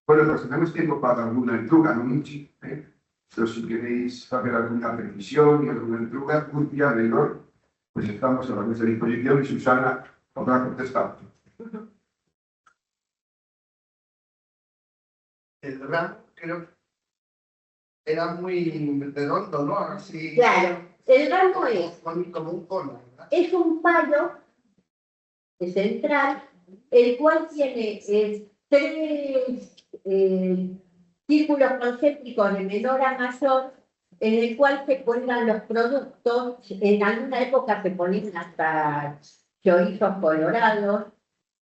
Bueno, pues tenemos tiempo para alguna entruga, no mucho, ¿eh? Pero si queréis hacer alguna precisión y alguna entruga, curtia, menor, pues estamos a la vuestra disposición y Susana podrá contestar. El ramo, creo, era muy redondo, ¿no? Así. Claro, el ramo es, como, como un cono, ¿verdad? Es un palo central, el cual tiene, eh, tres, eh, círculos concéntricos de menor a mayor, en el cual se cuelgan los productos. En alguna época se ponían hasta chorizos colorados,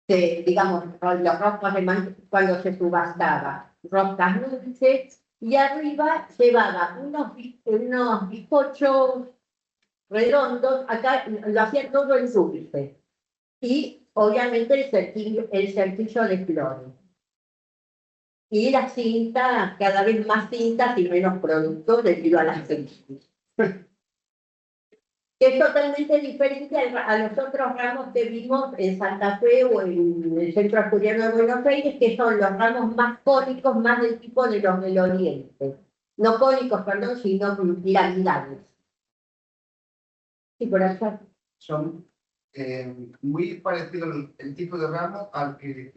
se- digamos, los roscos de man- cuando se subastaba, roscas dulces, y arriba llevaba unos bi- unos bizcochos redondos, acá lo hacían todo en dulce, y obviamente el cerquillo, el cerquillo de flores. Y las cintas, cada vez más cintas y menos productos debido a las crisis. Es totalmente diferente al- a los otros ramos que vimos en Santa Fe o en el Centro Asturiano de Buenos Aires, que son los ramos más cónicos, más del tipo de los del Oriente. No cónicos, perdón, sino piramidales. Sí, por allá. Son eh, muy parecido el, el tipo de ramo al que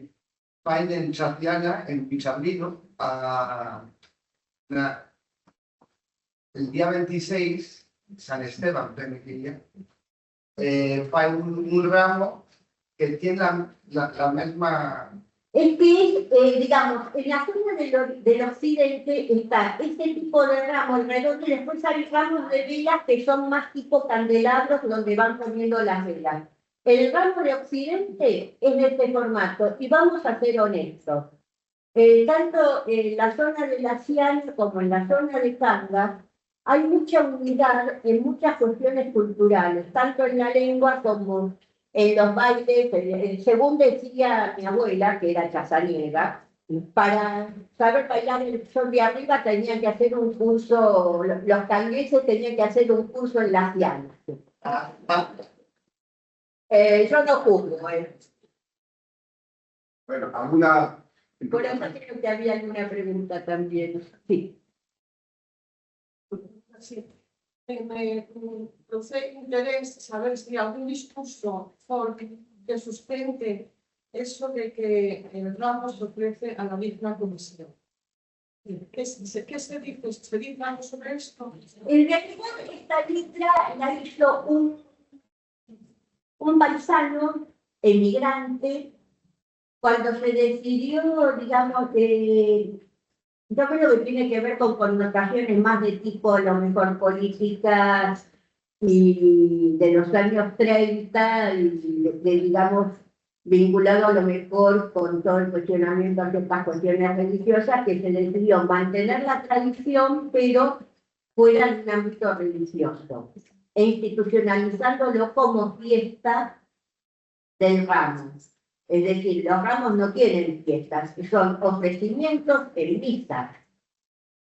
faen en Chaciana, en Pichabrino, a, na- el día veintiséis, San Esteban, creo que día, eh, fai un, un ramo que tiene la, la, la mesma. Es que es, eh, digamos, en la zona del, or- del occidente está este tipo de ramo alrededor, y después hay ramos de velas que son más tipo candelabros donde van poniendo las velas. El ramo de occidente es de este formato, y vamos a ser honestos. Eh, tanto en la zona de la Siana como en la zona de Cangas hay mucha unidad en muchas cuestiones culturales, tanto en la lengua como en los bailes. Eh, eh, según decía mi abuela, que era chazaniega, para saber bailar el sol de arriba tenían que hacer un curso, lo- los cangueses tenían que hacer un curso en la Siana. Eh, yo no juzgo, eh. Bueno, alguna. Por eso creo que había alguna pregunta también. Sí. Sí. Eh, Me produce interés saber si algún discurso folk que sustente eso de que el ramo se ofrece a la misma comisión. ¿Qué se, qué se dice? ¿Se dice algo sobre esto? En realidad, esta letra la hizo un, un paisano emigrante cuando se decidió, digamos, eh, yo creo que tiene que ver con connotaciones más de tipo, a lo mejor, políticas y de los años treinta, y de, de, digamos, vinculado a lo mejor con todo el cuestionamiento a ciertas cuestiones religiosas, que se decidió mantener la tradición, pero fuera de un ámbito religioso, e institucionalizándolo como fiesta del ramo. Es decir, los ramos no tienen fiestas, son ofrecimientos en misa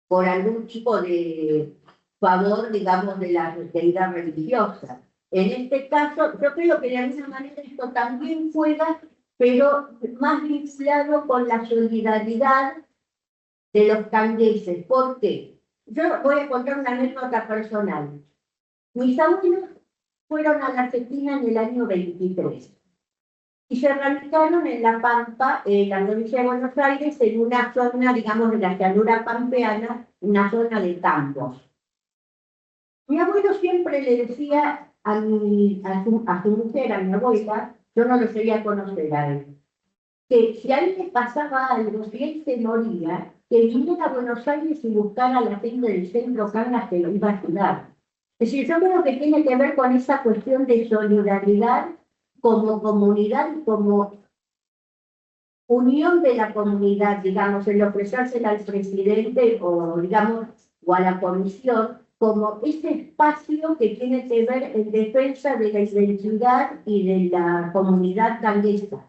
por algún tipo de favor, digamos, de la autoridad religiosa. En este caso, yo creo que de alguna manera esto también juega, pero más vinculado con la solidaridad de los cangueses. ¿Por qué? Yo voy a contar una anécdota personal. Mis abuelos fueron a la Argentina en el año veintitrés y se radicaron en La Pampa, en la provincia de Buenos Aires, en una zona, digamos, de la llanura pampeana, una zona de tambos. Mi abuelo siempre le decía a, mi, a, su, a su mujer, a mi abuela, yo no lo llegué a conocer a él, que si a él le pasaba algo, si él se moría, que viniera a Buenos Aires y buscara a la gente del centro Cangas que lo iba a ayudar. Es decir, yo creo que tiene que ver con esa cuestión de solidaridad como comunidad y como unión de la comunidad, digamos, el ofrecérsela al presidente o, digamos, o a la comisión como ese espacio que tiene que ver en defensa de la identidad y de la comunidad canguesa.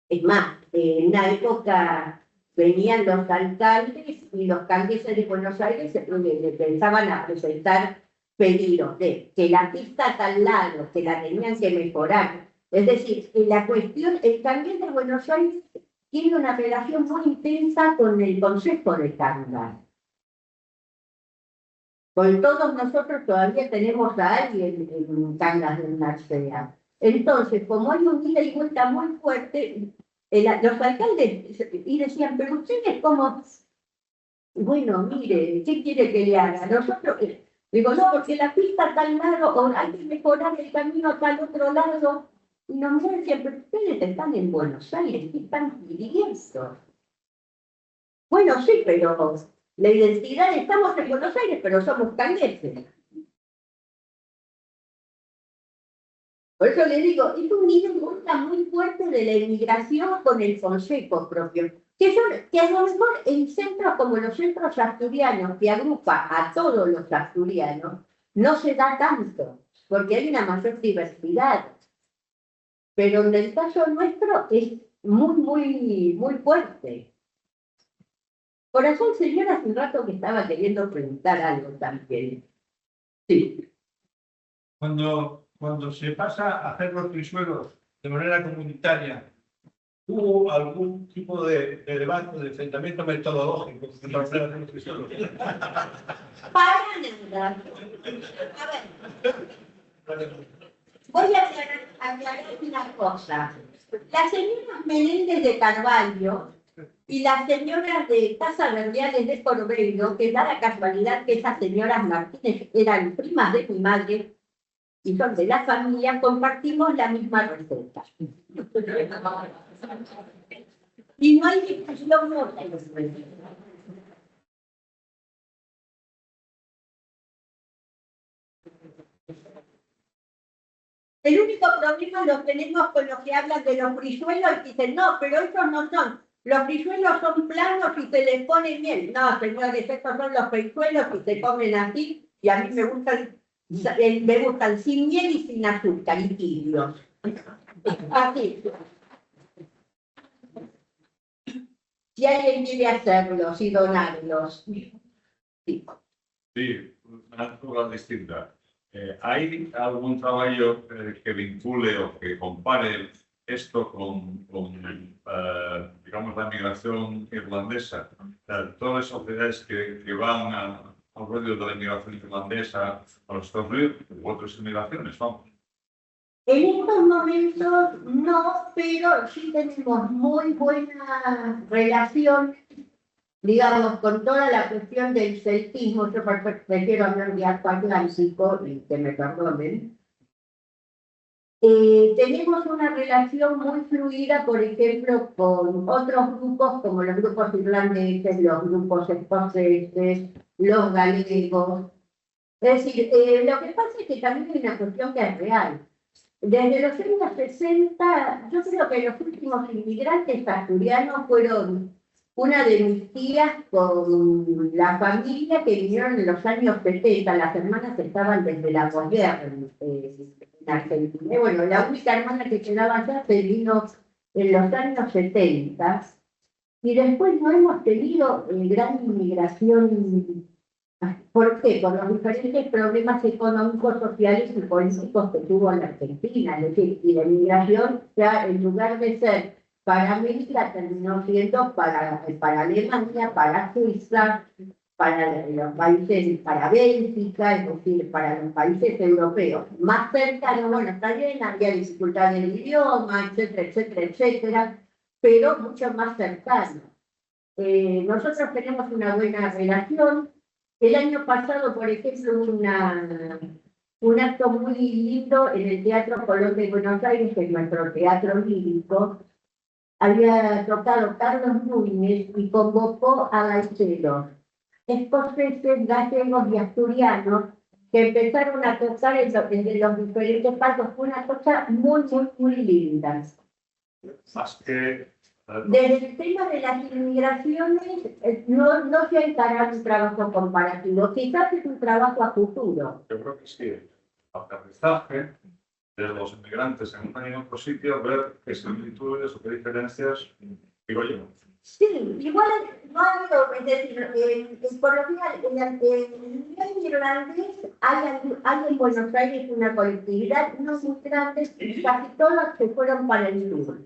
Es más, eh, en una época venían los alcaldes y los cangueses de Buenos Aires se le, le empezaban a presentar pedidos de que la pista tal lado, que la tenían que mejorar. Es decir, en la cuestión, el cangués de Buenos Aires tiene una relación muy intensa con el Consejo de Cangas. Con todos nosotros todavía tenemos a alguien en Cangas de Narcea. Entonces, como hay un ida y vuelta muy fuerte, el- los alcaldes y decían, pero ustedes como, bueno, mire, ¿qué quiere que le haga? Nosotros, eh, digo, no, porque la pista tal lado, o hay que mejorar el camino tal otro lado. Y nos decían, pero ustedes están en Buenos Aires, ¿qué están pidiendo? Bueno, sí, pero la identidad, estamos en Buenos Aires, pero somos cangueses. Por eso le digo, es un nivel muy fuerte de la emigración con el consejo propio. Que, yo, que a lo mejor en centros como los centros asturianos, que agrupa a todos los asturianos, no se da tanto, porque hay una mayor diversidad. pero en el caso nuestro es muy, muy, muy fuerte. Corazón, señora, hace un rato que estaba queriendo preguntar algo también. Sí. Cuando, cuando se pasa a hacer los frisuelos de manera comunitaria, ¿hubo algún tipo de, de debate, de enfrentamiento metodológico para hacer los frisuelos? Para nada. A ver, voy a aclarar, aclarar una cosa. La señora Menéndez de Carvalho y las señoras de Casa Verdiales de Corbeiro, que da la casualidad que esas señoras Martínez eran primas de mi madre y son de la familia, compartimos la misma receta. Y no hay discusión con eso. El único problema lo tenemos con los que hablan de los frisuelos y dicen: "No, pero esos no son. Los frisuelos son planos y se les pone miel". No, señores, estos son los frisuelos y se comen así. Y a mí me gustan, eh, me gustan sin miel y sin azúcar y tibios. Así. Si alguien quiere hacerlos y donarlos. Sí. Sí, una cosa distinta. Eh, ¿hai algún trabajo, eh, que vincule o que compare esto con, con, eh, digamos, la migración irlandesa? O sea, todas las sociedades que, que van a, al rollo de la inmigración irlandesa a los Estados Unidos u otras inmigraciones, vamos. En estos momentos no, pero sí tenemos muy buena relación, digamos, con toda la cuestión del celtismo. Yo pre-, prefiero hablar de Alto Atlántico, y que me perdonen. Eh, tenemos una relación muy fluida, por ejemplo, con otros grupos, como los grupos irlandeses, los grupos escoceses, los galegos. Es decir, eh, lo que pasa es que también hay una cuestión que es real. Desde los años sesenta, yo creo que los últimos inmigrantes asturianos fueron una de mis tías con la familia que vinieron en los años setenta. Las hermanas estaban desde la posguerra en, eh, en Argentina. Y bueno, la única hermana que quedaba allá se vino en los años setenta. Y después no hemos tenido, eh, gran inmigración. ¿Por qué? Por los diferentes problemas económicos, sociales y políticos que tuvo la Argentina. Es decir, y la inmigración ya, en lugar de ser para América, terminó siendo para, para Alemania, para Suiza, para los países, para Bélgica, es decir, para los países europeos más cercanos. Bueno, también había dificultades de idioma, etcétera, etcétera, etcétera, pero mucho más cercano. Eh, nosotros tenemos una buena relación. El año pasado, por ejemplo, hubo una, un acto muy lindo en el Teatro Colón de Buenos Aires, que es nuestro teatro lírico. Había tocado Carlos Núñez y convocó a gaiteros escoceses, gallegos y asturianos que empezaron a tocar en lo-, en los diferentes palcos. Fue una cosa muy, muy, muy linda. Más que, eh, desde el tema de las inmigraciones, eh, no, no se ha encarado un trabajo comparativo. Quizás es un trabajo a futuro. Yo creo que sí. El aterrizaje de los inmigrantes en un y en otro sitio, ver qué similitudes o qué diferencias, digo yo. Sí, igual no ha habido, es decir, eh, eh, por lo general, en, en el nivel irlandés hay, hay en Buenos Aires una colectividad, unos inmigrantes, y casi todos se fueron para el sur.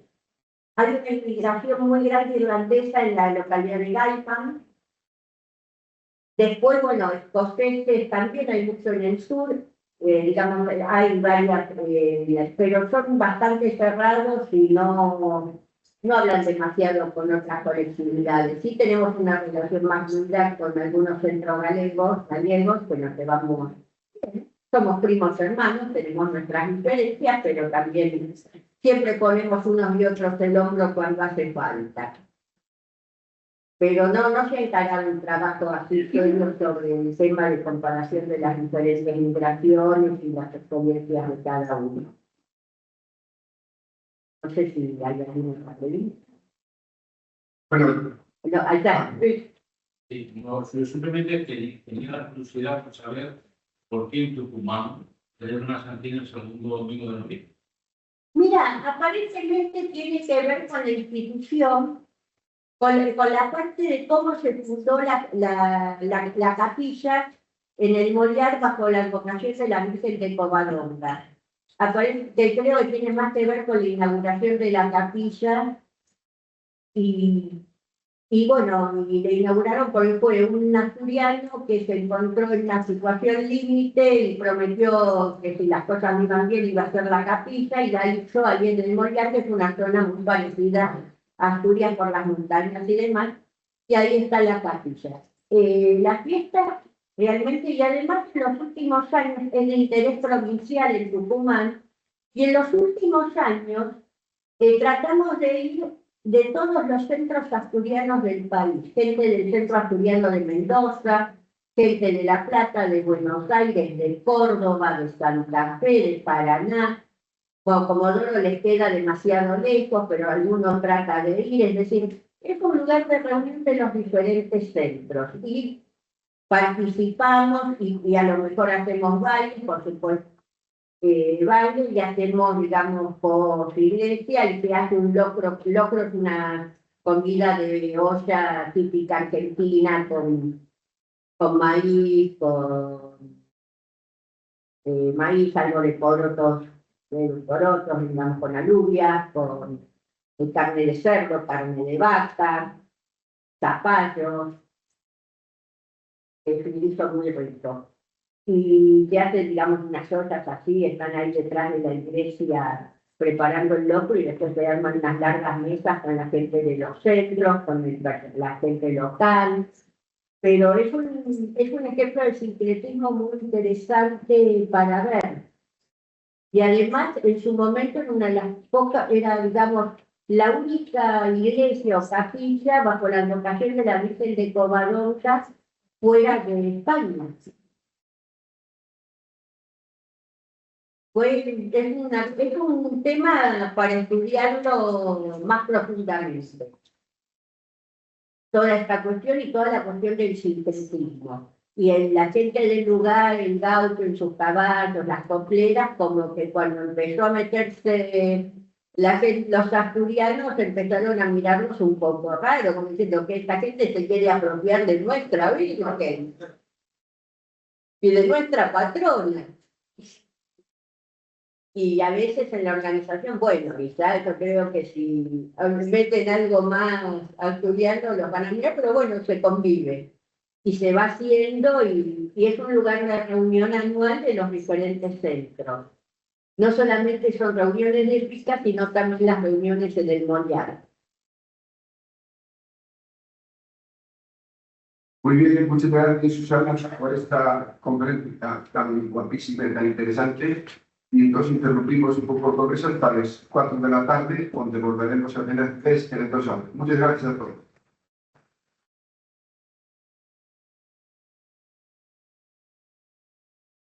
Hay una inmigración muy grande irlandesa en la localidad de Gaiman. Después, bueno, escoceses también hay mucho en el sur, eh, digamos, hay varias, eh, pero son bastante cerrados y no, no hablan demasiado con otras colectividades. Sí tenemos una relación más fluida con algunos centrogalegos, gallegos, que nos llevamos bien. Somos primos hermanos, tenemos nuestras diferencias, pero también siempre ponemos unos y otros el hombro cuando hace falta. Pero no, no se ha encarado un trabajo así serio sobre el tema de comparación de las diferentes migraciones y las experiencias de cada uno. No sé si hay alguna otra pregunta. Bueno, no, ahí está. Ah. Sí, no, yo simplemente que-, tenía la curiosidad por saber por qué en Tucumán celebran las cantinas el segundo domingo de noviembre. Mira, aparentemente tiene que ver con la institución, con, con la parte de cómo se fundó la, la, la, la capilla en el Mollar bajo la advocación de la Virgen de Covadonga. Aparentemente creo que tiene más que ver con la inauguración de la capilla y, y bueno, y le inauguraron porque fue un asturiano que se encontró en una situación límite y prometió que si las cosas no iban bien iba a hacer la capilla y la hizo ahí en el Mollar, que es una zona muy parecida a Asturias por las montañas y demás, y ahí está la capilla. Eh, la fiesta realmente, y además en los últimos años es de interés provincial en Tucumán, y en los últimos años eh, tratamos de ir de todos los centros asturianos del país, gente del centro asturiano de Mendoza, gente de La Plata, de Buenos Aires, de Córdoba, de Santa Fe, de Paraná. Bueno, Comodoro les queda demasiado lejos, pero alguno trata de ir, es decir, es un lugar de reunión de los diferentes centros y participamos y, y a lo mejor hacemos bailes, por supuesto, eh, baile y hacemos, digamos, por iglesia y se hace un locro. Locro es una comida de olla típica argentina con, con maíz, con eh, maíz, algo de porotos, de porotos, digamos, con alubias, con, con carne de cerdo, carne de vaca, zapallos. Es un guiso muy rico. Y se hacen, digamos, unas ollas así, están ahí detrás de la iglesia preparando el locro y después se arman unas largas mesas con la gente de los centros, con el per-, la gente local. Pero es un, es un ejemplo de sincretismo muy interesante para ver. Y además, en su momento, era una de las pocas, era, digamos, la única iglesia o capilla bajo la advocación de la Virgen de Covadonga fuera de España. Pues es una, es un tema para estudiarlo más profundamente, toda esta cuestión y toda la cuestión del sincretismo. Y el, la gente del lugar, el gaucho en sus caballos, las copleras, como que cuando empezó a meterse la gen-, los asturianos, empezaron a mirarlos un poco raro, como diciendo que esta gente se quiere apropiar de nuestra vida, ¿o qué? Y de nuestra patrona. Y a veces en la organización, bueno, quizá yo creo que si meten algo más asturiano los van a mirar, pero bueno, se convive y se va haciendo y, y es un lugar de reunión anual de los diferentes centros. No solamente son reuniones de pica, sino también las reuniones en el Mollar. Muy bien, muchas gracias, Susana, por esta conferencia tan guapísima y tan interesante. Y entonces interrumpimos un poco el congreso hasta las cuatro de la tarde, donde volveremos a tener tres eventos. Muchas gracias a todos.